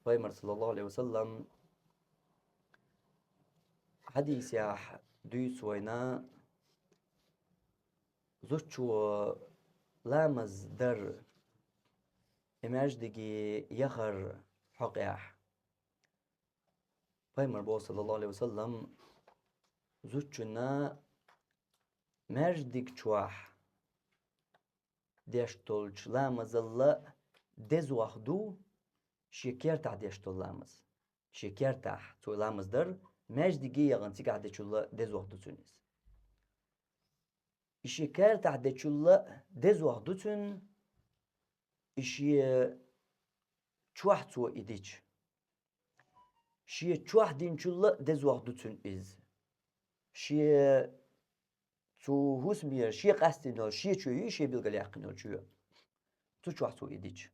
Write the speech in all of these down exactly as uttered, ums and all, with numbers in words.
Пайхамар, саллаллаху Ӏалайхи ва саллам, хьадисехь дуьйцу вайна, зудчо ламаз дар, и маьждиге яхар хьокъехь. Пайхамар боху, саллаллаху Ӏалайхи ва саллам, зудчунна маьждиг чохь деш долчу ламазалла дезох ду, шен кертахь деш долу ламаз. Шен кертахь цо ламаз дар, маьждиге яхана цигахь дечулла дезох ду цуьнан иза. И шен кертахь дечулла дезох ду цуьнан, и шен чохь цо и дича. Шен чохь динчулла дезох ду цуьнан иза. Шен цу хӀусамера шен къастийна йолу шен чоь юй, шен билгалъяьккхина йолу чоь. Цу чохь цо и дича.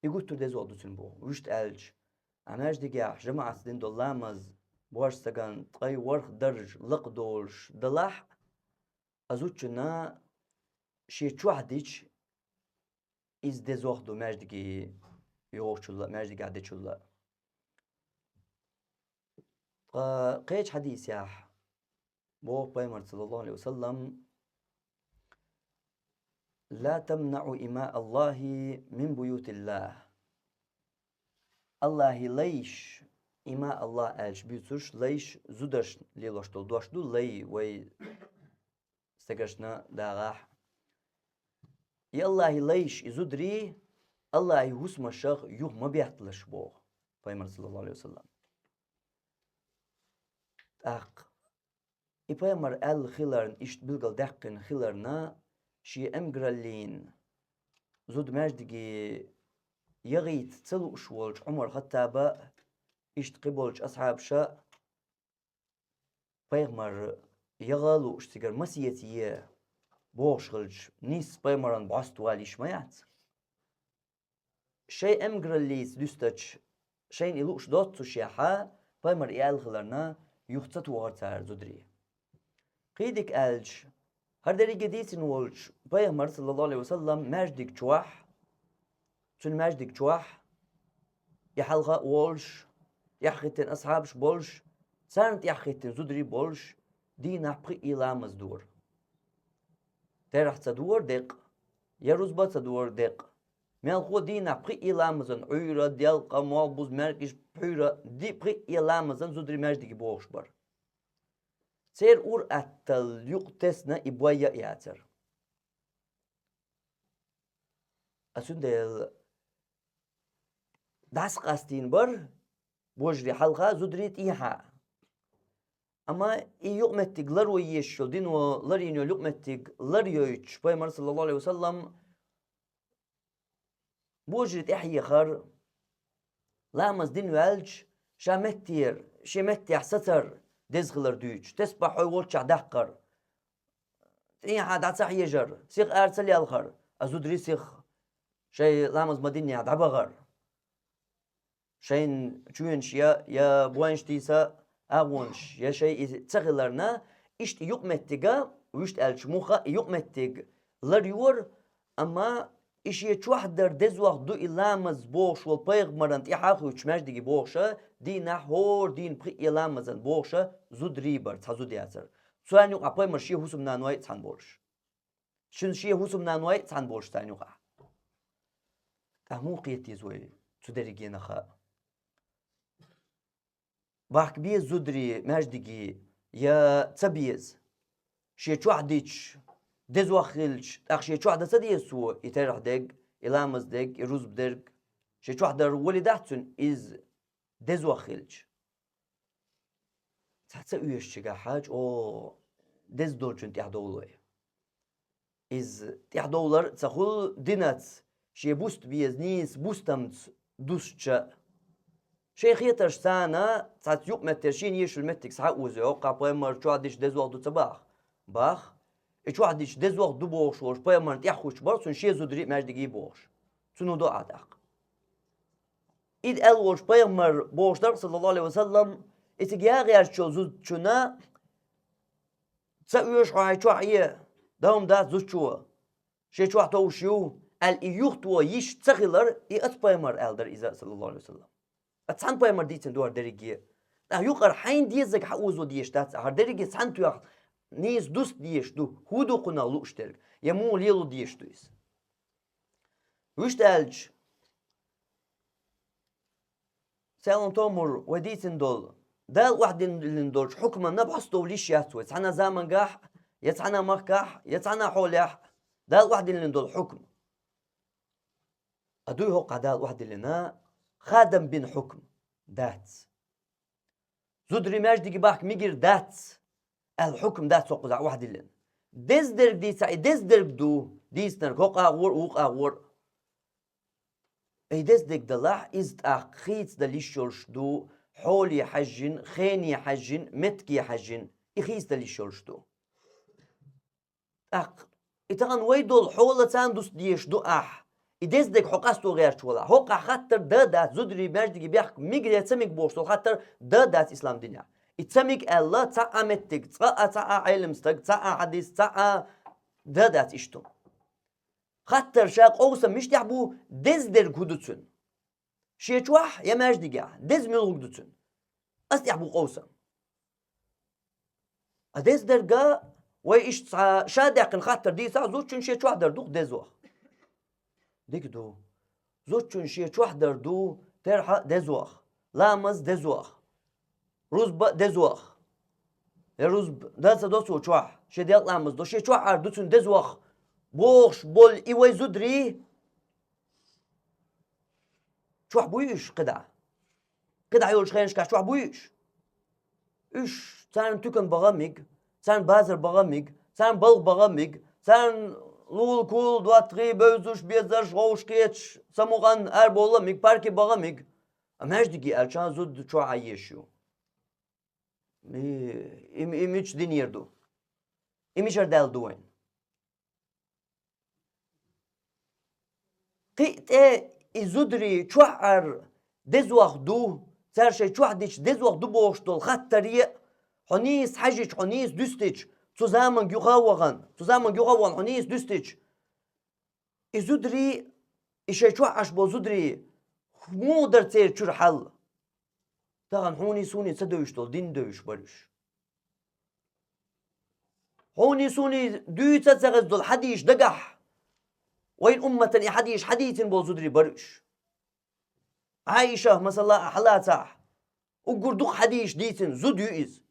И гуттар дезох ду цуьнан боху. Вуьшта аьлча, а маьждигехь жамаӀатца дина долу ламаз, божаршна ткъе ворхӀ даржа лакхадолуш далахь а, зудчунна шен чохь дича, иза дезох ду маьждиге йогӀучулла, маьждигехь дечулла. Ткъа кхечу хьадисехь боху Пайхамар, саллаллаху Ӏалайхи ва саллам: «Ла тамнаӀу имаъ Аллахи мин буютиллах». Аллахьи лайш, имаъ Аллах аьлча буьйцурш, лайш зударшна лелош долу дош ду, лай вай стагаршна дагӀахь. И Аллахьи лайш, и зударий, Аллахьи хӀусамашах юха ма бетталаш боху Пайхамар, саллаллаху Ӏалайхи ва саллам. ТӀаккха и Пайхамар аьлла хиларна, иштта билгалдаьккхина хиларна, шен амгараллина зуда маьждиге яхийта ца лууш волчу Ӏумар-Хаттаба, иштта кхиболчу асхьабаша, Пайхамар яха а лууш, цигара масеца е бохуш хилча, нийсса Пайхамаран бӀоста вала йиш ма яц. Шайн амгараллица дуьстича, шайна и лууш доццушехь, Пайхамар и аьлла хиларна, юха ца тохара цара зударий. Кхин дика аьлча, хӀара дерриге дийцина волчу Пайхамар, саллаллаху Ӏалайхи ва саллам, маьждиг чохь, цуьнан маьждиг чохь, и хьалха а волуш, тӀаьхьахӀиттина асхьабаш болуш, царна тӀаьхьахӀиттина зударий болуш, дийнахь пхиъ ламаз дора. Терахь ца дора деккъа, я рузба ца дора деккъа. Мелхо дийнахь пхиъ ламазан, Ӏуьйра, делкъа, могӀа буза, маьркӀаж, пхьуьйра, ди-, пхиъ ламазан зударий маьждиге бохуш бара. Церан ур-атталла юкъа тесна и бой яа яцара. Ас цундела дӀасакъастийна бара божарий хьалха, зударий тӀехьа. Амма и юкъаметтиг ларво езаш йолу, дино ларйина йолу юкъаметтиг ларйойтуш, Пайхамар, саллаллаху Ӏалайхи ва саллам, божарий тӀаьхьахьехар, ламаз дина ваьлча, ша меттера, шен меттехь сацар деза хилар дуьйцуш, тесбахь хьой волччохь даккхар, тӀехьа дӀа ца хьежар, сиха ара ца лелхар, а зударий сиха шайн ламаз ма-диннехь дӀабахар. Шайн чоьнаш я, я бойнаш тийса агӀонаш, я шайн и ца хиларна, иштта юкъаметтига, вуьшта аьлча муха и юкъаметтиг ларйора, амма и шен чохь дар дезох ду и ламаз бохуш волу Пайхамаран тӀаьхьа а хуьттуш маьждиге бохуша, дийнахь хӀора дийна пхиъ ламазан бохуша зударий бара, цхьа зуда яцара. Царна юкъахь Пайхамар шен хӀусамнаной а цхьаьна болуш. Шен, шен хӀусамнаной а цхьаьна болуш царна юкъахь. ТӀаккха муха кхета деза вай цу дерригенах а? Бахка беза зударий маьждиге я ца беза? Шен чохь дича, дезох хилча, тӀаккха шен чохь дан ца деза цо и терахь дерг, и ламаз дерг, и рузба дерг? Шен чохь дар вали дац цуьнан иза дезох хилча? Цхьацца оьшучигахьа чӀогӀа деза долчун тӀаьхьадовлой. Иза тӀаьхьадовлар а ца хуьлу динаца, шен буста беза нийса бустамца дусча. Шайн хетарш царна цхьацца юкъаметтера шена ешалла меттиг схьа а оза, хӀокхахь Пайхамар чохь дича дезох ду ца баха? Баха. И чохь дича дезох ду бохуш волуш Пайхамарна тӀаьхьахуьттуш бара, цуьнан шен зударий а маьждиге бохуш. Цунах доӀа тӀаккха. Иза аьлла волуш Пайхамар бохуш дара, саллаллаху Ӏалайхи ва саллам, и цига яа гӀертачу зудчунна: «Ца оьшу хьо хьайн чохь Ӏе, дан хӀума дац зудчо, шен чохь товш ю», аьлла, и юхатоха йиш ца хилар, и оцу пайхамара аьлла дара иза, саллаллаху Ӏалайхи ва саллам. Ткъа цхьана пайхамара дийцина ду хӀара дерриге. ТӀаккха юкъара хьайна дезарг хьаозо дезаш дац, хӀара дерриге цхьана тоьхна нийса дуста дезаш ду, хӀун ду кхунах лууш дерг, я муха лело дезаш ду иза. Вуьшта аьлча, Селан Томур вай дийцина долу, Дала охьадиллина долчу хьукманна бӀоставала йиш яц вай, цхьана замангахь, я цхьана махкахь, я цхьана хьолехь, Дала охьадиллина долу хьукм. А дуй хӀокхахь Дала охьадиллина, хадам бина хьукм дац. Зударий маьждиге бахка мегар дац аьлла хьукм дац хӀокхузахь охьадиллина. Деза дерг дийцахь, и деза дерг ду дийцинарг хӀокху агӀор а, вукху агӀор а. И деза дерг далахь, иза тӀаккха хийцадала йиш йолуш ду, хьоле хьаьжжина, хене хьаьжжина, меттиге хьаьжжина, и хийцадала йиш йолуш ду. ТӀаккха и тахана вай долу хьолаца а дуста дезаш ду ахь, и деза дерг хьо къасто гӀерташ валахь. ХӀокхахь хаттар дан дац, зударий маьждиге бехк мега я ца мега бохуш долу хаттар дан дац ислам динехь. И ца мега аьлла, цхьа а меттиг, цкъа а, цхьа а Ӏелам стаг, цхьа а хьадис, цхьа а дан дац иштта. Хаттар ша къовсам миштехь бу, деза дерг хӀун ду цуьнан? Шен чохь я маьждигехь, деза муьлхарг ду цуьнан? Ас тӀехь бу къовсам. А деза дерг, вай иштта цхьа ша даьккхина хаттар дийцахь, зудчун шен чохь дар ду-кх дезох. Дика ду. Зудчун шен чохь дар ду, терхьа а дезох, ламаз дезох, рузба а дезох. Я рузба дан ца до цо чохь, шен делкъа ламаз до, шен чохь Ӏар ду цуьнан дезох, бохуш болу и вай зударий чохь буй уьш кхидӀа? КхидӀа йолчу хенашкахь чохь буй уьш? Уьш царна туькан баха а мега, царна базар баха а мега, царна балха баха а мега, царна лула-кула, доттагӀий, бевзаш, безаш, вовшахкхеташ, самукъан арабовла а мега, парке баха а мега. А маьждиге аьлча зуда чохь Ӏан езаш ю. И, и, и мича динера ду? И мичара даьлла ду вайна? Кхин а тӀе и зударий чохь Ӏар дезох ду, цара шайн чохь дича дезох ду бохуш долу хаттаре а, хьо нийса хьаьжча, хьо нийса дуьстича, цу заманга юха а вахана, цу заманга юха а вахана хьо нийса дуьстича, и зударий, и шайн чохь Ӏаш болу зударий, муха дара церан чуьра хьал? Тахана хьуний суний ца девзаш долу дин девзаш бара уьш. Хьуний суний дуьйца а ца хезна долу хьадисаш дагахь, вайн умматана и хьадисаш хьадийцина болу зударий бара уьш. Ӏайша, масала, хьалацахь, уггар дукха хьадисаш дийцина зуда ю иза.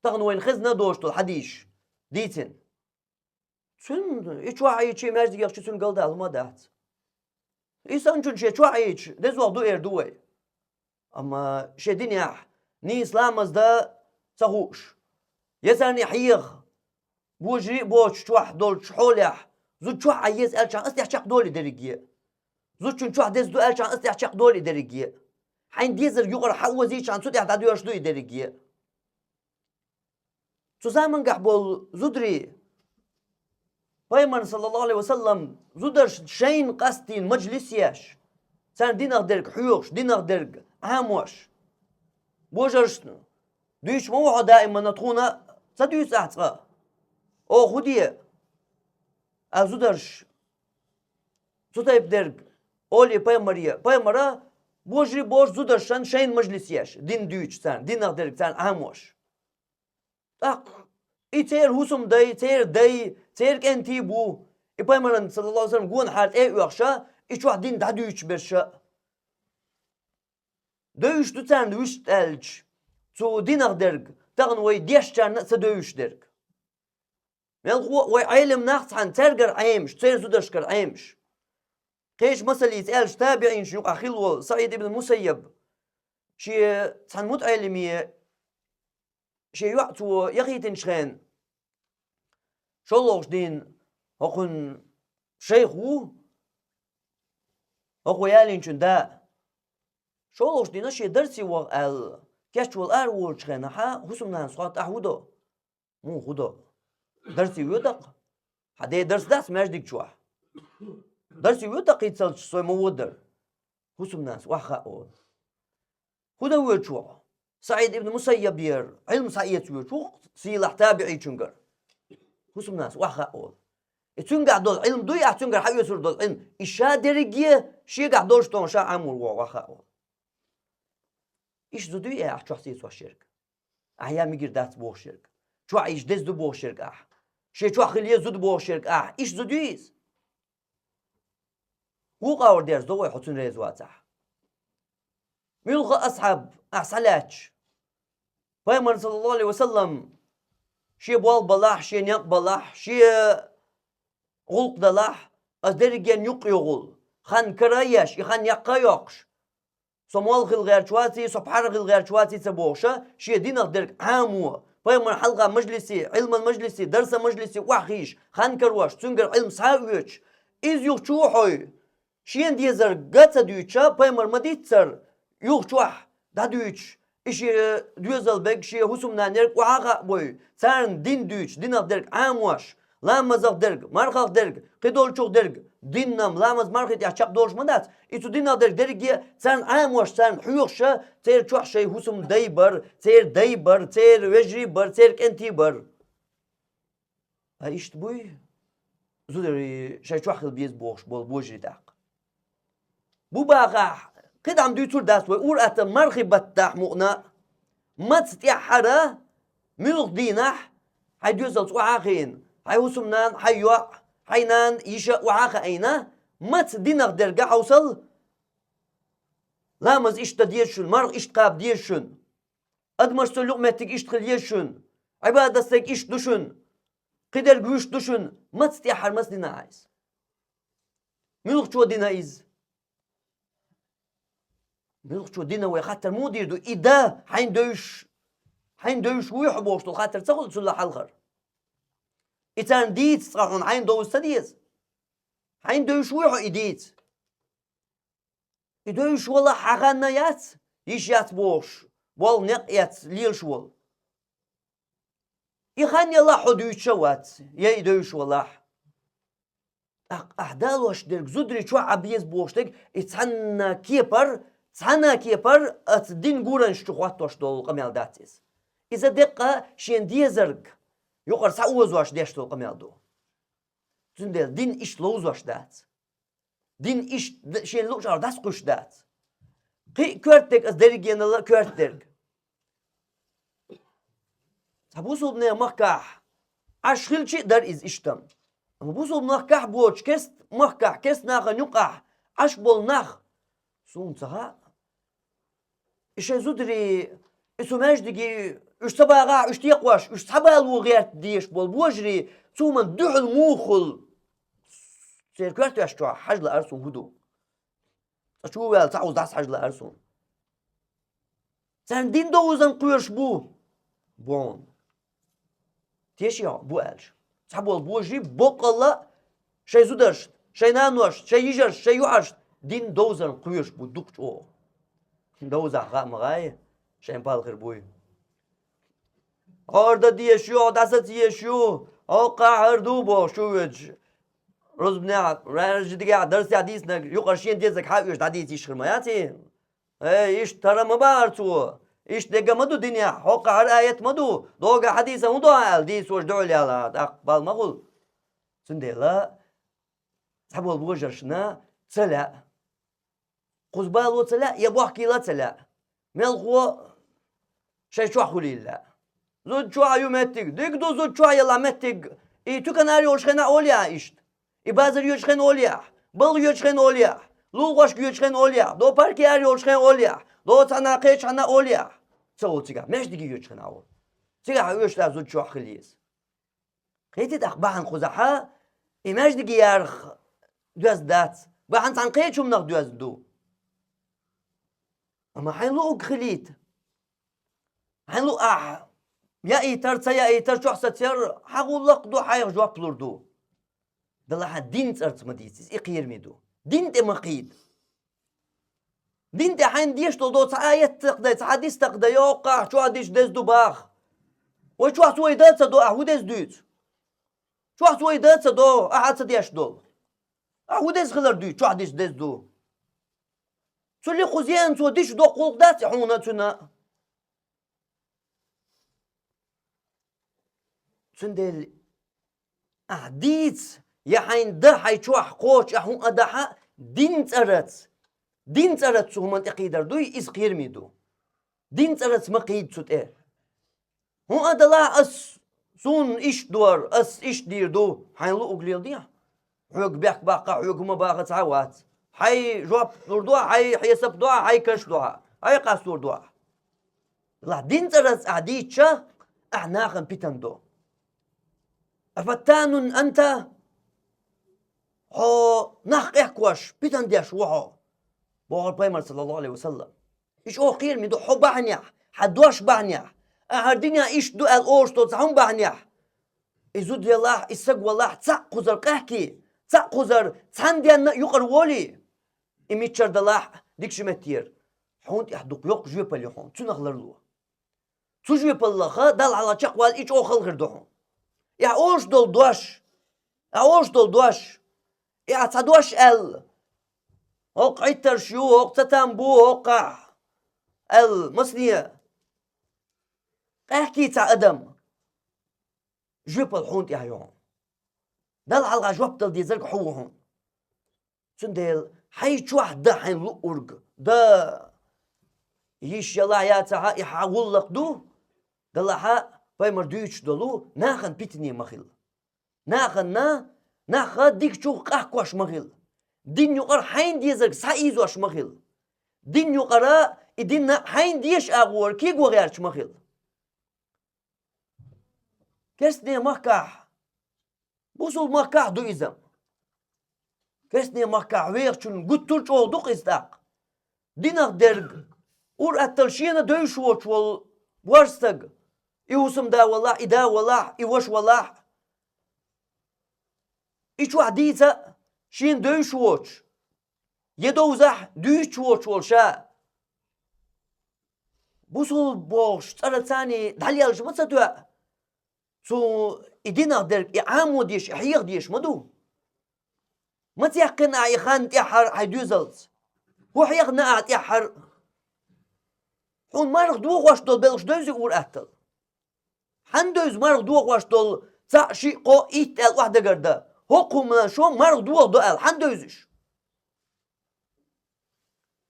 Тахана вайна хезна а доцуш долу хьадисаш дийцина. Цуьнан и чохь Ӏийча, маьждигехь чу цуьнан галдала хӀума дац. И санначун шен чохь Ӏийча, дезох ду эр ду вай. Амма шен динехь нийса ламаз дан ца хууш, я царна хьеха, божарий а боцуш чохь долчу хьолехь, зуда чохь Ӏан еза аьлчахьана, ас тӀехь чекхдолу и дерриге а. Зудчун чохь деза ду аьлчахьана, ас тӀехь чекхдолу и дерриге а. Хьайна дезарг юкъара хьаозийчахьана, цу тӀехь дӀадоьрзуш ду и дерриге а. Цу замангахь болу зударий, пайхамарна, саллаллаху Ӏалайхи ва саллам, зударшна шайна къастийна мажлис еш, царна динах дерг хьоьхуш, динах дерг Ӏамош, божаршна дуьйцуш ма ву хьо даимана, тхуна а ца дуьйцу ахь цкъа? Оха хӀун де? А зударша цу тайпа дерг олий пайхамаре, пайхамара божарий божу зударшна шайна мажлис еш, дин дуьйцуш царна, динах дерг царна Ӏамош. ТӀаккха и церан хӀусамдай, церан дай, церан кӀентий бу, и пайхамаран, саллаллаху Ӏалайхи ва саллам, гонахьара тӀе а оьхуш, и чохь дин дӀадуьйцуш берш а. Девзаш ду царна вуьшта аьлча, цу динах дерг, тахана вай дешчарна а ца девзаш дерг. Мелхо а вай Ӏелам нах цхьаьна цаьргара Ӏемаш, церан зударшкара Ӏемаш. Кхечу масаллица аьлча, табиӀинаш юкъахь хилла волу СаӀид ибн Мусайяб, шен цхьана мутаӀеллиме шен йоӀ цо яхийтинчу хенахь, шолгӀачу дийнахь хӀокхуьнан шайх ву, хӀокхо ялийначун да. ШолгӀачу дийнахь шен дарсе ваха аьлла, кечвала ара волучу хенахь, хӀусамнанас хотту: «Ахь хӀун до?» «Муха хӀун до? Дарсе воьду-кх. Хьан ден дарс дац маьждиг чохь? Дарсе воьду-кх, хӀинццалц со ма воьду дара». ХӀусамнанас охьахаа олу. ХӀун дан воьдуш ву хьо? СаӀид ибн Мусайяб яра, Ӏилма схьаэца воьдуш ву-кх сийлахь табиӀичуьнгара. ХӀусамнанас охьахаа олу. И цуьнгахь долу Ӏилма дуй ахь, цуьнгара хьаоьцур долу Ӏилма, и ша дерриге шегахь долуш тохана ша Ӏамор вогӀу ваха а волу. Иштта зуда юй ахь чохь сийсош ерг? Ахь я мегар дац бохуш ерг? Чохь иштта деза ду бохуш ерг ахь? Шен чохь хила еза зуда бохуш ерг ахь? Иштта зуда юй иза? Вукху агӀор дерзадо вай хьо цуьнан реза вацахь. Муьлхха асхьаб ахь схьалаьтташ, пайхамар, саллаллаху алейхи ва саллам, шен болх балахь, шен некъ балахь, шен гӀуллакх далахь, ас дерригенна юккъе йогӀула, хан кара а еш, и хан яккха а йоккхуш, со молла хила гӀерташ ваций, со пхьарра хила гӀерташ ваций ца бохуша, шен динах дерг Ӏамо, пайхамар хьалха мажлисе, Ӏилман мажлисе, дарсан мажлисе охьахийша, хан карош, цуьнгара Ӏилма схьа а оьцуш, иза юхачу хьой, шена дезарг га ца дуьйцуша, пайхамар ма-диццара, юхачохь дӀадуьйцуш, и шен доьзал берг, шен хӀусамнана ерг охьа а хаабой, царна дин дуьйцуш, динах дерг Ӏамош, ламазах дерг, мархах дерг, кхидолчух дерг, диннам, ламаз, мархи тӀехь чекхдолуш ма дац. И цу динах дерг дерриге царна Ӏамош, царна хьоьхуша, церан чохь шайн хӀусамдай бар, церан дай бар, церан вежарий бар, церан кӀентий бар. Ткъа иштта буй зударий шайн чохь хила беза бохуш болу божарий тӀаккха? Бу бахахь, кхидӀа ма дуьйцур дац вай, ур-аттан мархи баттахь мукъана, маца тӀаьххьара, муьлхха дийнахь, хьайн доьзалца охьа а хиъна, хьайн хӀусамнана, хьайн йоӀ, хьайн нана, йиша охьа а хаийна, маца динах дерга хьовсал, ламаз иштта дан деза шуна, марха иштта кхаба деза шуна. Адамашца юкъаметтиг иштта хила еза шуна, Ӏибадат стаг иштта ду шуна, кхидерг вуьш ду шуна, маца тӀаьххьара маца дина Ӏа иза? Муьлххачо дина иза? Муьлххачо дина вай хаттар муха дийр ду? И дан хьайна девзаш, хьайна девзаш вуй хьо бохуш долу хаттар ца хуьлу цул хьалхара? И царна дийца цкъа хьуна хьайна довза ца деза? Хьайна девзаш вуй хьо и дийца? И девзаш валахь хьан хан яц, йиш яц бохуш, болу некъ эцна лелаш волу. И хан ялахь хьо дуьйцуш а вац, я и девзаш валахь. ТӀаккха ахь далош дерг зударий чохь Ӏа беза бохуш дерг, и цхьанна кепара, цхьанна кепара аца дин гуранаш чу хӀоттош долу къамел дац иза. Иза деккъа шен дезарг юкъара схьаозош деш долу къамел ду. Цундела дин иштта ловзош дац. Дин иштта д-, шен луучара дӀасакхуьйсуш дац. Кхин а коьртаниг ас дерригенал а коьртаниг. Цхьа бусулбанийн махкахь Ӏаш хилча а дара иза иштта. Амма бусулба махкахь боцуш, керст махкахь, керст нахана юкъахь Ӏаш болу нах, суна ца хаьа, и шайн зударий, и цу маьждиге уьш ца багӀахь, уьш текхош, уьш цхьабало гӀерта дезаш болу божарий, цу хӀуманна дуьхьал муха хуьлу. Церан коьртанаш чохь хьажа лаьара суна хӀун ду. Цкъа чу ваьлла цхьа хӀума дӀасахьажа лаьара суна. Царна дин довзарна кхоьруш бу. Бон. Теши хьо, бу аьлча. Цхьаболу божарий боккъалла шайн зударшна, шайн наношна, шайн йижаршна, шайн юьхьаршна дин довзарна кхоьруш бу дукха чӀогӀа. Довзахь гӀа а ма гӀай, шайн пал хир буй. Хьо хӀара дан дезаш ю, хьо дӀасаца езаш ю, хьо кхахьар ду бохуш чу воьдуш. Рузбанехь, раьржа дигахь, дарсехь дийцинарг юкъара шен дезарг хьан оьшу дӀадийца йиш хир ма яц и? Эй, иштта тара ма бахара цо, иштта дегга ма ду динехь, хьокхахь хӀара аят ма ду, догахь хьадисан хӀун до аьлла, дийцош дуьхьал яла, тӀаккха бала ма хуьлу. Цундела цхьаболу божаршна ца лаьа. Кхуза бало ца лаьа, я бохкийла ца лаьа. Мелхо шайн чохь хуьлийла лаьа. Зуда чохь ю меттиг, дика ду зуда чохь яла меттиг, и туьканара йолуш хенахь олий ахь иштта. И базар йоьдуш хенахь олий ахь, балха йоьдуш хенахь олий ахь, лулахошка йоьдуш хенахь олий ахь, до парке ара йолуш хенахь олий ахь, до цхьана кхечу хьанна олий ахь. Ца олу цигахь, маьждиге йоьдуш хенахь олу. Цигахь оьшуш дац зуда чохь хила еза. Кхетий тӀаккха бахьана кхузахьа, и маьждиге ярах доьзна дац, бахьана цхьана кхечу хӀуманах доьзна ду. Амма хьайн луъург хилийта. Хьайн луъ ахь, яийтар, ца яийтар, чохь сацаяр, хьан гӀуллакх ду, хьайх жоп лур ду. Далахьа дин цӀарца ма дийца иза, и кхераме ду. Дин тӀе ма кхийда. Дин тӀе хьайна деш долу до цхьа аят такха дай, цхьа хьадис такха дай, йоккхахь, чохь дича деза ду баха. Вай чохь цо и дан а ца до, ахь хӀун деза дуьйцу? Чохь цо и дан а ца до, ахьа ца деш долу. Ахь хӀун деза хилар дуьйцу, чохь дича деза ду? Цу лихузен цо дича доккха гӀуллакх дац и хьуна цуьнан? Цундела ахь дийца, Я хьайн да хьай чохь кхочуш ахь хӀун а дахьа, дин цӀараца. Дин цӀараца цу хӀуманна тӀе кхийдар дуй, иза кхераме ду. Дин цӀараца ма кхийда цу тӀе. ХӀун а далахь ас, суна иштта дора, ас иштта дийр ду, хьайн луург леладехьа. Хьоьга бехк баккха, хьоьга хӀума баха цхьа а вац. Хьайн жоп лур ду, хьайн хьесап ду, хьайн каш ду, хьайн къастор ду. Лахь дин цӀараца ахь дийцча, ахь нахана питана до. «Афаттанун анта?» Хьо нах къехкош, питана деш ву хьо, бохура пайхамар, саллаллаху алейхи ва саллам. И чӀогӀа кхераме ду хьо бахьанехь, хьан дош бахьанехь, ахьа хӀара динехь иштта ду аьлла олуш долу цхьа хӀума бахьанехь. И зуда ялахь, и саг валахь, цхьаъ кхузара къаьхкий, цхьаъ кхузара цхьана денна а юкъара волий, и мичара далахь а, дикачу меттера, хьуна тӀехь дукха йоккха жоьпалла ю хьуна, цунах ларло. Цу жоьпаллаха Далла хьалха чекхвала и чӀогӀа хала хир ду хьуна. Ахь олуш долу дош, ахь олуш долу дош, и ахь цхьа дош аьлла, хӀокху Ӏиттарш ю, хӀокху ца там бу, хӀокхахь аьлла, масане къаьхкий цхьа адам, жоьпалла хьуна тӀехь ю хьуна. Далла хьалха жоп дала дезарг хьо ву хьуна. Цундела хьайн чохь дан хьайн луург, дан йиш ялахь яцахьа, и хьан гӀуллакх ду, далахьа, пайхамар дуьйцуш долу, нахана питане ма хила. Нахана, нахха дикачух къахкош ма хила. Дин юкъара хьайна дезарг схьаийзош ма хила. Дин юкъара и динна хьайна деша агӀора кегогӀерташ ма хила. Керстне махкахь, бусул махкахь ду иза. Керстне махкахь вехачун гуттар а чӀогӀа ду-кх иза тӀаккха. Динах дерг, ур-атталла шена девзаш воцуш волу ворхӀ стаг, и хӀусамда валахь, и да валахь, и ваша валахь, и чохь дийца а шена девзаш воцуш, я довзахь дуьйцуш воцуш волу ша. Бусул бохуш цӀарацани дӀалелаш ма ца тоьа. Цу и динах дерг, и Ӏамо дезаш, и хьеха дезаш ма ду. Ма ца яьккхина ахь и хан тӀаьххьара хьайн доьзалца. ХӀун хьехна ахь тӀаьххьара? Хьуна марха дохош долу белхаш девзи ур-атталла. Хьан девза марха дохош долу цхьаъ, шиъ, кхоъ, итт аьлла охьадагар дан? ХӀокху хӀуманан шо марха дохадо аьлла, хьан девза уьш?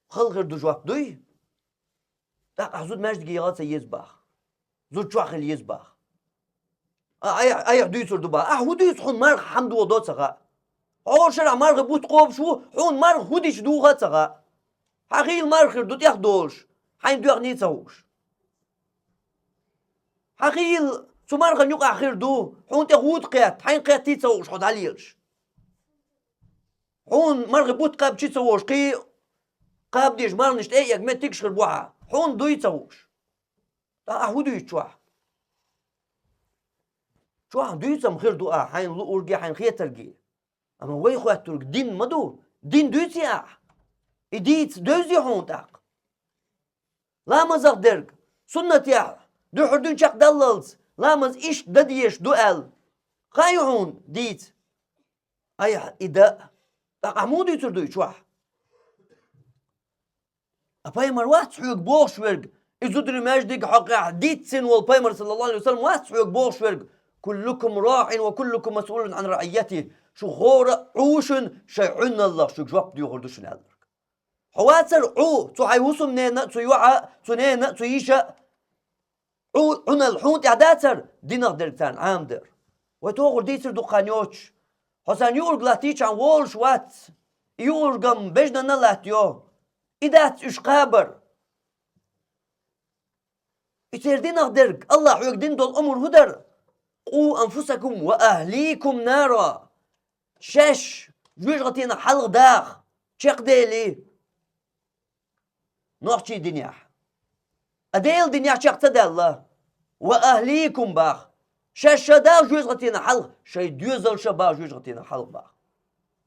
Хала хир ду жоп дуй? ТӀаккха ахь зуда маьждиге яла ца еза баха. Зуда чохь хила еза баха. А, айхьа, айхьа дуьйцур ду баха. Ахь хӀун дуьйцу, хьуна марха хьан дохадо ца хаьа? Хьо шарахь мархи бутт кхобуш ву, хьуна марха хӀун дича духа а ца хаьа. Хьан хийла марха хир ду тӀех долуш, хьайна доьхний а ца хууш. Хьан хийла цу мархан юкъахь хир ду, хьуна тӀе хӀуд кхетта, хьайна кхеттий а ца хууш хьо дӀалелаш. Хьуна мархи бутт кхаьбча а ца хууш, кхин кхаба дезаш марханаш тӀе а эгна меттигаш хир бу хьан, хьуна дуй а ца хууш. Ткъа ахь хӀун дуьйцу чохь? Чохь дуьйцам хир ду ахь хьайна луурге, хьайна хетарге. Амма вай хоьттург дин ма ду, дин дуьйций ахь? И дийца девзи хьуна тӀаккха? Ламазах дерг, суннатехь, дуьххьара дуьйна чекхдаллалц, ламаз иштта дан дезаш ду аьлла, хаьа хьуна дийца? Айхьа и дан, тӀаккха ахь муха дуьйцур ду и чохь? А пайхамар вац хьоьга бохуш верг, и зударий маьждиг хьокъехь дийццина волу пайхамар, саллаллаху алейхи ва саллам, вац хьоьга бохуш верг: «Куллукум раӀин ва куллукум масъулун ан раӀийятихи». Шу хӀора а Ӏу шуна, шайн Ӏуналлах шуьга жоп доьхур ду шуна аьлларг. Хьо вацара Ӏу, цу хьайн хӀусамнена а, цу йоӀа а, цу нена а, цу йиша а. Ӏу, Ӏуналла хьуна тӀехь дацара, динах дерг царна Ӏамадар. Вай тохур дийцар ду-кх хан йоцуш. Хьо сан юург латтийчхьана волуш вац. И юургам бежнана латтайо. И дац уьш кхабар. И церан динах дерг, Аллах хьоьга дина долу омра хӀун дара? «Къу анфусакум ва ахликум нара». Шаьш жоьжахатенах хьалха даха, чекхдели. Нохчий динехь. А Делан динехь чекх ца даьлла. «Ва ахликум» баха. Шаьш ша даха жоьжахатенах хьалха, шайн доьзал ша баха жоьжахатенах хьалха баха.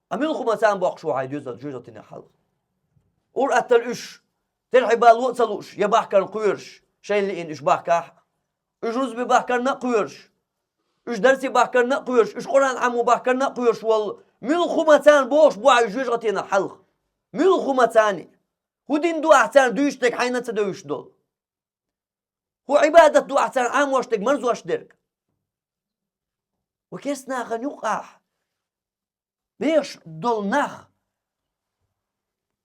А муьлха хӀума царна боккхуш ву хьайн доьзал жоьжахатенах хьалха? Ур-атталла уьш, терхье бало а ца лууш, я бахкарна кхоьруш, шайна лиъна уьш бахкахь а. Уьш рузби бахкарна а кхоьруш, уьш дарси бахкарна а кхоьруш, уьш Къуръан Ӏамо бахкарна а кхоьруш волу, муьлха хӀума царна бохуш бу хьайн жоьжахатенах хьалха? Муьлха хӀума царна? ХӀун дин ду ахь царна дуьйцуш дерг, хьайна а ца девзаш долу? ХӀун Ӏибадат ду ахь царна Ӏамош дерг, марзош дерг? Ва керста нахана юкъахь бехаш долу нах,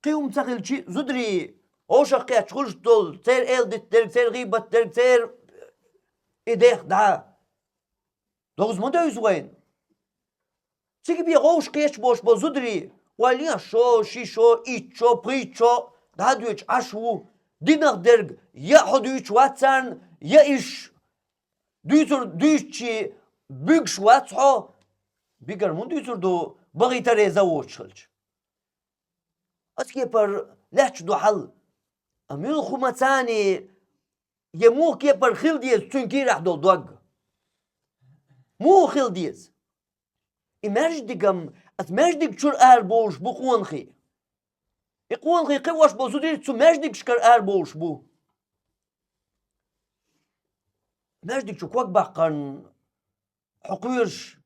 кхин хӀума ца хилчи, зударий, вовшах кхеташ хуьлуш долу, церан эладитта дерг, церан гӀийбат дерг, церан и дех дӀа. Доза ма девза вайна. Цига бен вовшах кхеташ болуш болу зударий, ойла еш шо, ши шо, итт шо, пхийтта шо, дӀа а доьдуш Ӏаш ву. Динах дерг я хьо дуьйцуш вац царна, я иш дуьйцур дуьйцучи буьгуш вац хьо. Бигара мун дуьйцур ду, бахийтареза а воцуш хилча. Аса кепара лаьтташ ду хьал. А муьлха хӀума царний, я муха кепара хила деза цуьнан кийрахь долу дог? Муха хила деза? И маьждигам, аса маьждиг чуьра арабовлуш бу къонахий. И къонахий кхиош болу зударий цу маьждигашкара арабовлуш бу. Маьждиг чу ког баккхарна хьо кхоьруш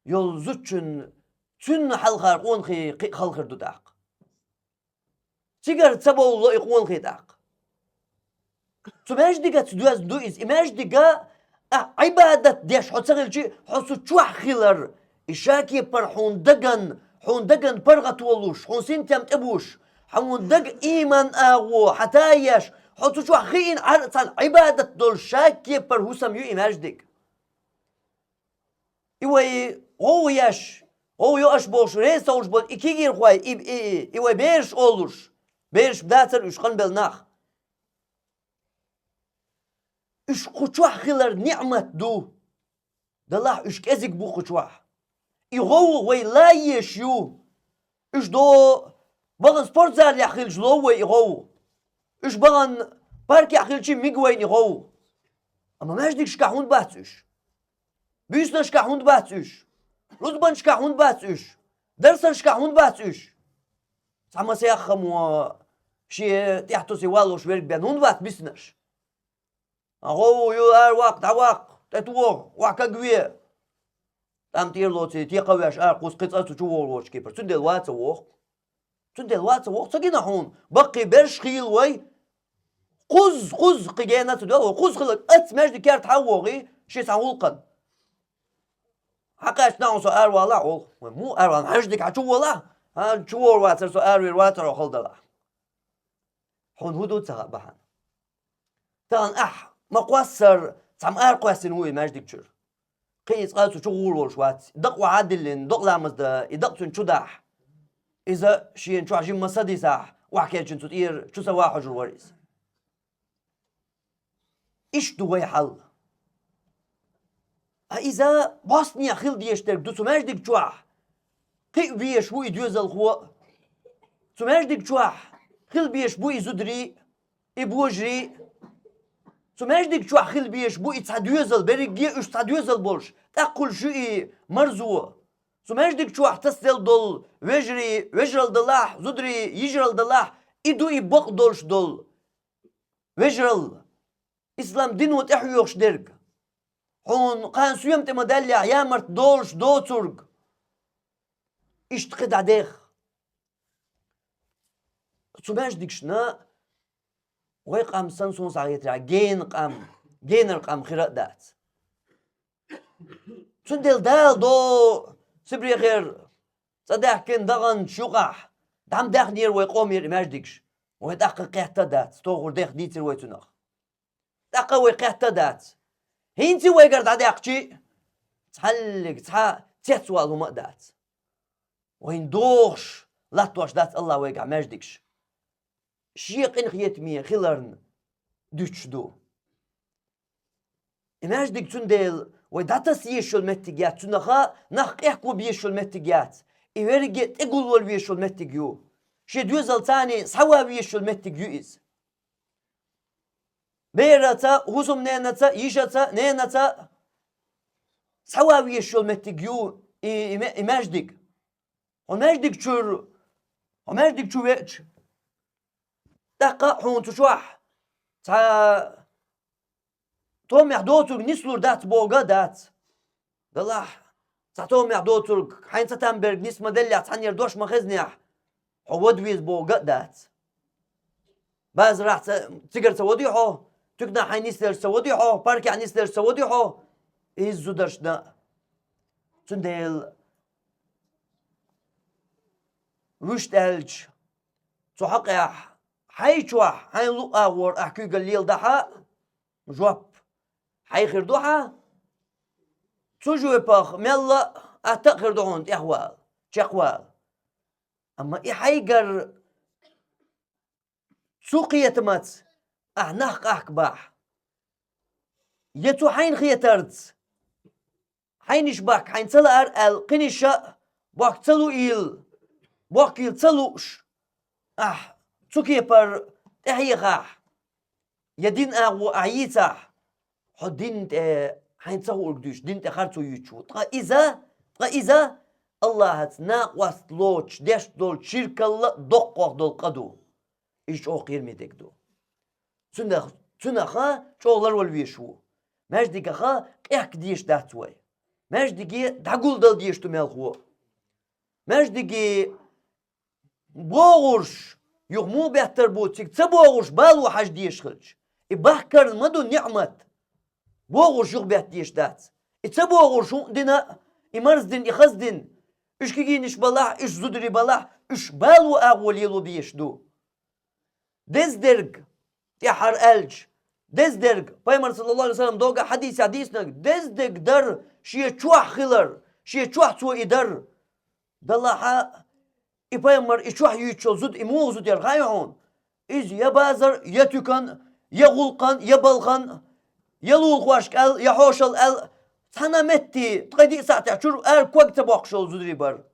йолу зудчун, цуьнан хьалхара къонахий кхин а халхар ду тӀаккха. Цигара ца бовлало и къонахий тӀаккха. Цу маьждигаца доьзна ду иза. И маьждига ахь Ӏибадат деш хьо ца хилчи, хьо цу чохь хилар, и шакепара хьуна даган, хьуна даган паргӀато луш, хьуна синтем тӀебуш, хьуна дага ийман агӀо, хьан та еш, хьо цу чохь хиъна Ӏар а цхьана Ӏибадат долуш шакепара хӀусам ю и маьждиг. И вай гӀовгӀа еш, гӀовгӀа йо аша бохуш, реза ца хуьлуш болу и кегийрхой, и, и, и, и вай бераш олуш, бераш дацара уьш къанбелла нах. Уьш кху чохь хилар ниӀмат ду. Далахь уьш кӀезиг бу кху чохь. И гӀовгӀа вай лан еш ю. Уьш до бахана спортзалехь хилча лов вай и гӀовгӀа. Уьш бахана паркехь хилчи миг вайна и гӀовгӀа. Амма маьждигашкахь хӀунда бац уьш? Буьйсанашкахь хӀунда бац уьш? Рузбанашкахь хӀунда бац уьш? Дарсанашкахь хӀунда бац уьш? Цхьа масех хамо шен тӀехь тусе валлуш верг бен хӀунда вац бисинарш? ГӀовгӀа ю, ара ваккха, дӀаваккха, тӀетоху, охьа кагве. ТӀам тӀера лоций, текхавеш ара кхуза кхин цкъа цу чу вогӀур воцчу кепара. Цундела ваца воху. Цундела ваца воху, ца гина хьуна. Баккхий берш хийла вай. Кхуз, кхуз, кхин гена ца доьлла вай. Кхуз хилла, аца маьждиг керта хьан вогӀий, ши цхьа гӀуллакхан. Хьакхаьчна хьуна со ара валахь, олу. Вай муха ара вала, маьждиг хьан чу волахь? Хьан чу вогӀур вацара, со ара вер вацара, хала далахь. Хьуна хӀун ду ца хаьа бахьана? Тахана ахь ма-кхоссара цхьамма араткъоьссина ву и маьждиг чуьра. Кхин иза цкъа цу чу гӀур волуш вац. Дакъа охьа а диллина, дакъа ламаз дан, и дакъа цуьнан чу дахь. Иза шена чохь жимма са дисахь, охьакерчина цу тӀера чу са ван хьожур вара иза. Иштта ду вай хьал. А иза бӀостанехьа хила дезаш дерг ду цу маьждиг чохь. Кхиа везаш ву и доьзалхо а. Цу маьждиг чохь хила безаш бу и зударий а, и божарий а. Цу маьждиг чохь хила безаш бу и цхьа доьзал, берриге а уьш цхьа доьзал болуш, тӀаккха хуьлуш ю и марзо. Цу маьждиг чохь тасделла долу вежарий вежаралла далахь, зударий йижаралла далахь, и ду и бакъ долуш долу вежаралла. Ислам дино тӀехьоьхуш дерг. Хьуна кхана соьма тӀе ма-даьллехь, ямарт долуш доцург. Иштта кхидӀа дех. Цу маьждигашна вай къам санна суна схьахетарехь, гена къам, генара къам хир а дац. Цундела Дала до Сибрехера цӀа даьхкина даханчу юкъахь, дӀа ма даьхнера вай къомера и маьждигаш. Вай тӀаккха кхетта а дац, тохур дех дийцира вай цунах. ТӀаккха вай кхетта а дац. ХӀинца вайгара дӀадаьккхичи, цхьаллиг цхьа цецвала хӀума а дац. Вайна дохуш латтош дац Аллах вайгахь маьждигаш. Шен къинхетаме хиларна дуьтуш ду. И маьждиг цундела вай дӀатаса езаш йолу меттиг яц, цунаха нах къехко безаш йолу меттиг яц. И верриге а тӀегулвала везаш йолу меттиг ю. Шен доьзалца схьаван везаш йолу меттиг ю иза. Бераца, хӀусамненаца, йишаца, ненаца схьаван везаш йолу меттиг ю и, и ме-, и маьждиг. Хьо маьждиг чуьра, хьо маьждиг чу веача, тӀаккха а хьуна цу чохь цхьа томехь доцург нислур дац бохург а дац. Далахь, цхьа томехь доцург, хьайна ца там берг нис ма-деллехь, цхьаннера дош ма-хезнехь, хьо вада веза бохург а дац. Базарахь ца, цигара ца вади хьо, туьканахь хьайна нисделча ца вади хьо, паркехь нисделча ца вади хьо, иза зударшна а. Цундела вуьшта аьлча, цу хьакъехь хьайн чохь хьайн луъагӀор ахь куьйгалла леладахь а, жоп, хьайн хир ду хьан? Цу жоьпах мелла а атта а хир ду хьуна тӀехвала, чекхвала. Амма и хьайгара цу кхетамаца ахь нах къахкабахь, я цу хьайна хетарца хьайнаш бахка хьайна ца лаара аьлла, кхинаш а бохка ца луийла, бохкийла ца лууш, ахь цу кепара тӀехьехахь, я дин агӀо ахь йийцахь, хьо дин тӀе хьайна ца хуург дуьйцуш, дин тӀе харцо юьйцуш ву. Ткъа иза, ткъа иза Аллахьаца накъост лоцуш деш долчу ширкалла а доккхох долу къа ду. Иза чӀогӀа кхераме дерг ду. Цунах, цунаха чӀогӀа ларвала везаш ву. Маьждигаха къехка дезаш дац вай. Маьждиге дӀагулдала дезаш ду мелхо. Маьждиге богӀурш, юха муха беттар бу, цига ца богӀурш бало хьажа дезаш хилча. И бахкарна ма ду ниӀмат. БогӀурш юха бетта дезаш дац. И ца богӀурш хӀун а дина, и марздина, и хаздина, уьш кегийнаш балахь, уьш зударий балахь, уьш бало агӀо лело безаш ду. Деза дерг, тӀаьххьара аьлча, деза дерг, пайхамар, саллаллаху алейхи ва саллям, догахь хьадисехь дийцинарг, деза дерг дар, шен чохь хилар, шен чохь цо и дар. Далахьа, и пайхамар и чохь юьйцуш йолу зуда, и муха зуда яра хаьий хьуна? Иза я базар, я туькан, я гӀуллакхан, я балхан, я лулахошка аьлла, я хьошалла аьлла, цхьана метте, ткъе диъ сахьтехь чуьра ара ког ца боккхуш йолу зударий бара.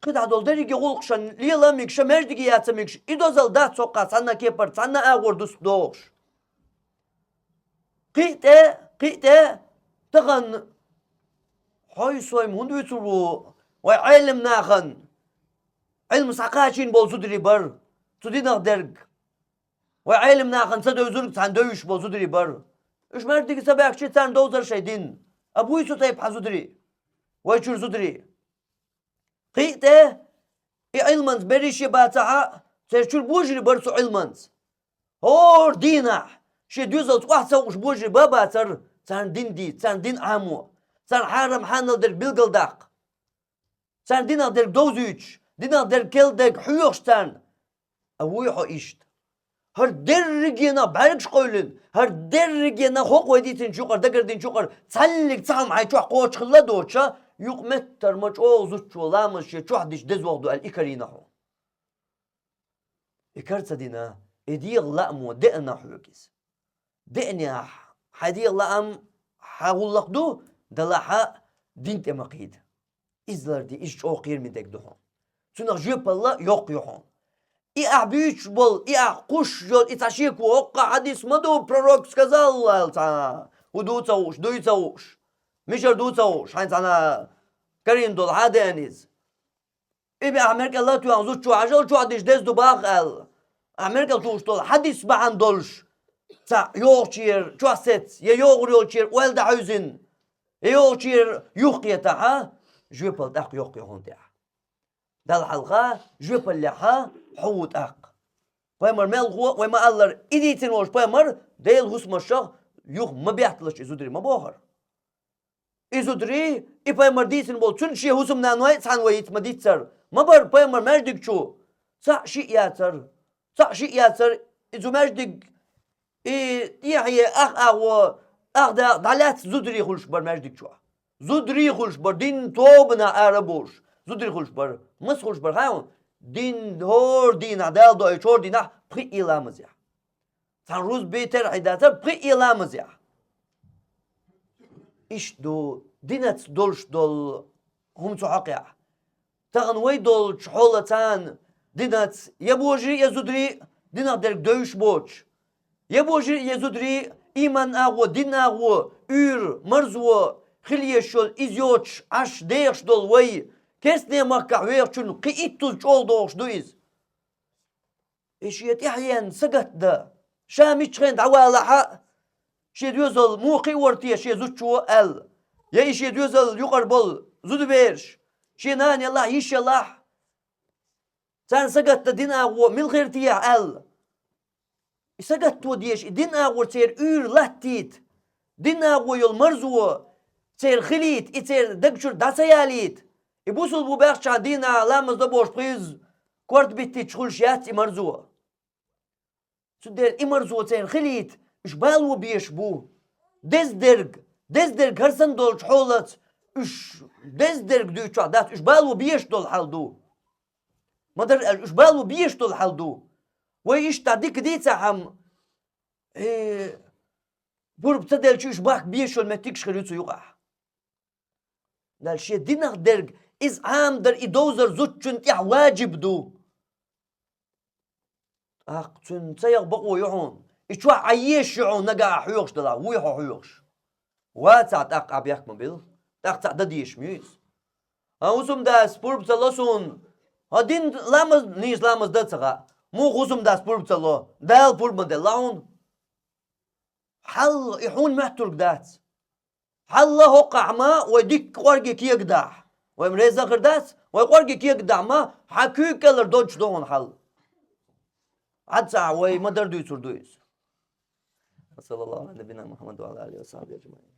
КхидӀа долу дерриге гӀуллакхашна лела а мегаш, маьждиге яца а мегаш, и дозалла дац хӀокху цхьанна кепара, цхьанна агӀор дуста догӀуш. Кхин а тӀе, кхин а тӀе, тахана хьой-сой-м хӀунда уьйцур ву вай Ӏелам нахана? Ӏилма схьакхачийна болу зударий бара, цу динах дерг. Вай Ӏелам нахана ца девзург цхьаьна девзаш болу зударий бара. Уьш маьждиге ца баьхкича, царна довзара шайн дин. А буй цу тайпа хьан зударий? Вай чуьра зударий. Кхин а тӀе, и Ӏилманца берриш а бацахь а, церан чуьра божарий бара цу Ӏилманца. ХӀора дийнахь шен доьзалца охьа ца хууш божарий бан а бацара, царна дин дийца, царна дин Ӏамо, царна хьарам-хьанал дерг билгалдаккха, царна динах дерг довзуьйтуш, динах дерг, керла дерг хьоьхуш царна. А вуй хьо иштта? ХӀара дерригенах бӀаьргаш къевлина, хӀара дерригенах хӀокху вай дийцинчу юкъара, дагардинчу юкъара цхьаьнниг цхьа хӀума хьайн чохь кхочушхилла а доцуша, юкъаметтара ма чӀогӀа зудчо ламаз шен чохь дича деза вогӀу ду аьлла и карийна хьо. И кара ца дина, и дегӀан лаамо деана хьоьга иза. Деанехь, хьайн дегӀан лаам хьан гӀуллакх ду, далахь а дин тӀе ма кхийда. Иза ларде, иза чӀогӀа кхераме дерг ду хьуна. Цунах жоьпалла йоккха ю хьуна. И ахь буьйцуш болу, и ахь кхуссуш йолу, и цхьа шеко, хӀокху хьадис ма ду, пророк сказал аьлла цхьа, хӀун ду ца хууш, дуй ца хууш, мичара ду ца хууш, хьайн цхьана карийна долу хьан деана иза? И бен ахь мера кӀел а тоьхна зудчо хьажал, чохь дича деза ду боху аьлла. Ахь мера кӀел тухуш долу хьадис бахьана долуш, цхьаъ йогӀучеран чохь сецна, я йогӀур йолчеран ойла дӀахьуьйзина, я йогӀучеран юхакхетахь а, жоьпалла тӀаккха йоккха ю хьуна тӀехь. Далла хьалха жоьпаллехь а хьо ву тӀаккха. Пайхамар мелхо а, вай ма-аллара, и дийцина волуш пайхамар Делан хӀусамашах юха ма бетталаш и зударий ма бохура. И зударий, и пайхамар дийцина болу, цуьнан шен хӀусамнаной а цхьаьна вай йиц ма диццара. Ма бара пайхамар маьждиг чу. Цхьаъ шиъ яцара. Цхьаъ шиъ яцара. И цу маьждиг, и тӀехье ах агӀо, ах дакъа дӀалаьцна зударий хуьлуш бара маьждиг чохь. Зударий хуьлуш бара, дин тобанах ара а бовлуш. Зударий хуьлуш бара. Маса хуьлуш бара хаьий хьуна? Дин хӀора дийнахь, Дала доуьйту хӀора дийнахь пхиъ ламазехь. Цхьана рузбан терхье дацара пхиъ ламазехь. Иштта ду динаца долуш долу хӀума цу хьокъехь. Тахана вай долчу хьолаца динаца я божарий, я зударий динах дерг девзаш боцуш. Я божарий, я зударий, ийман агӀо, дин агӀо, уьйр, марзо хила езаш йолу, иза йоцуш Ӏаш дехаш долу вай, керстанийн махкахь вехачунна кхин иттаза чӀогӀа догӀуш ду иза. И шен тӀаьхьенна сагатдан, ша миччахьа дӀавалахь а, шен доьзал муха кхиавора те шен зудчо аьлла, я и шен доьзал юкъара болу зудабераш, шен нана ялахь, йиша ялахь, царна сагатдан дин агӀо мила хир техьа аьлла. И сагатто дезаш, и дин агӀор церан уьйр латтийта, дин агӀо йолу марзо церан хилийта, и церан даг чуьра дӀа ца ялийта, И бусулба бу баьхча дийнахьа ламаз дан бохуш пхийза корта биттича хуьлуш яц и марзо. Цундела и марзо церан хилийта, уьш бало безаш бу. Деза дерг, деза дерг хӀара санна долчу хьолаца, уьш деза дерг дуьйцуш дац, уьш бало безаш долу хьал ду. Ма-дарра аьлча, уьш бало безаш долу хьал ду. Вай иштта дика дийцахьама, э, пурба ца делча, уьш бахка безаш йолу меттигаш хир ю цу юкъахь. Дала шен динах дерг, иза Ӏамадар, и довзар зудчунна тӀехь ваджиб ду. ТӀаккха цуьнан ца яха бакъо ю хьуна. И чохь Ӏан езаш ю хьуна нагахь хьоьхуш делахь, вуй хьо хьоьхуш? Вацахь, тӀаккха Ӏан бехк ма билла. ТӀаккха цхьаъ дан дезаш ма ю иза. Хан хӀусамдас пурба ца ло суна. Хан дин ламаз, нийса ламаз дан ца хаьа. Муха хӀусамдас пурба ца ло? Дала пурба ма делла хьуна. Хьал и хьуна моьттург дац. Хьалла хӀокхахь ма вай дикка къорге кегадахь. Вай ма реза хир дац, вай къорге кегадахь ма хьан куьйга кӀелара додуш ду хьуна хьал. Ӏад ца Ӏа вай ма-дарра дуьйцур ду иза. Саллаллаху Ӏала набина Мухаммад ва Ӏала алихи ва сахьбихи ажмаин.